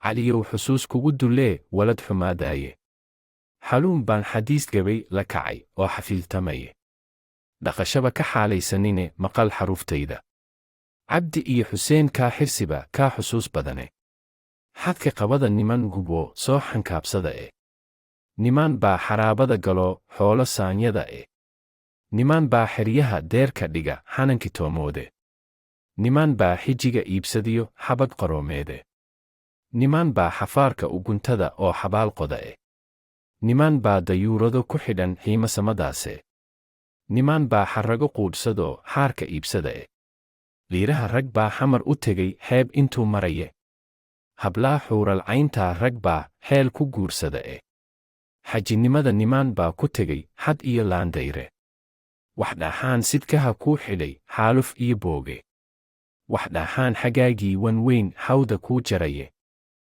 Caliyow xusuus kugu dullee walad xumaadaaye. Xaluun baan xadiis gabay la kacay oo xafiiltamaye. Dhaqashaba ka xaalaysanine maqal xaruuftayda. Cabdi iyo Xuseen kaa xirsiba kaa xusuus badane. Xadka qabada niman guboo soo xankaabsada e. Niman baa xaraabada galoo xoolo saanyada e. Niman baa xeryaha deerka dhiga xananki toomoode. Niman baa xijiga iibsadiyo xabag qaroomeede. Niman baa xafaarka u guntada oo xabaal qoda e. Niman baa dayuurado ku xidhan xiima samadaase. Niman baa xarrago quudhsadoo xaarka iibsada e. Liiraha rag baa Xamar u tegey xeeb intuu maraye. Hablaa xuural cayntaa rag baa xeel ku guursada e. Xajinnimada niman baa ku tegey xad iyo laandayre. Wax dhaaxaan sidkaha kuu xidhay xaaluf iyo booge. Wax dhaaxaan xagaagii wan weyn xawda kuu jaraye.